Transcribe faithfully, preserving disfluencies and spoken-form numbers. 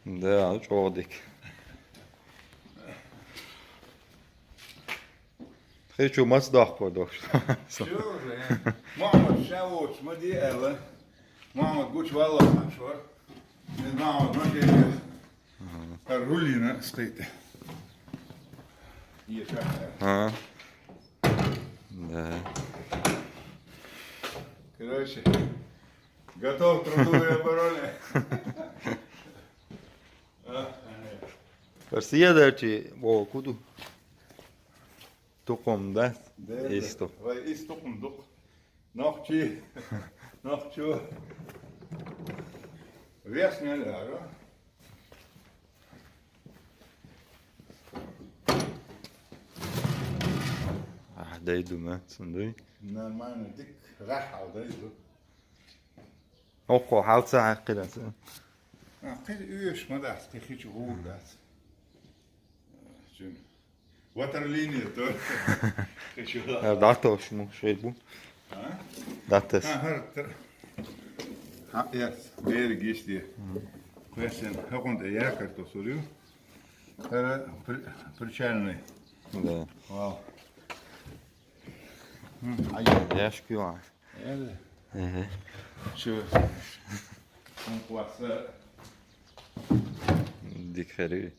Да, чӀогӀа дика. Тхи чу маца доккхур доккхуш. Чу уже, э, Мухьаммад ша воцуш ма де аьлла. Мухьаммад гучу валлалла хан шор. Иза Мухьаммад ма де. Ага. Ар рулина скъита. Е ша. Ага. Да. Короче, готов к труду и обороне. Россия дачи, во, куду? Тукум, да? Да, да. Исту. Вай, исту тукум дук. Нохчи. Нохчу. Вес не ляру. А, дайду ма, цундуй. Нормально, дик рахал дайду. Окко, хьалца хьаккхина ца. А, кхин уьш ма дац, кхин хичу гӀур дац. Чун. Ватерлиния только. Кхин чу. А, датош му, шей бу. А? Датас. А, хар тр-, а, яц, берег есть. Мгм. Квесен, хакун да я картосурю. Хара при-, причальный. Да. Вау. М, а я. Яшки ва. Эли. Ага. Чу. Он класса. Дикхари.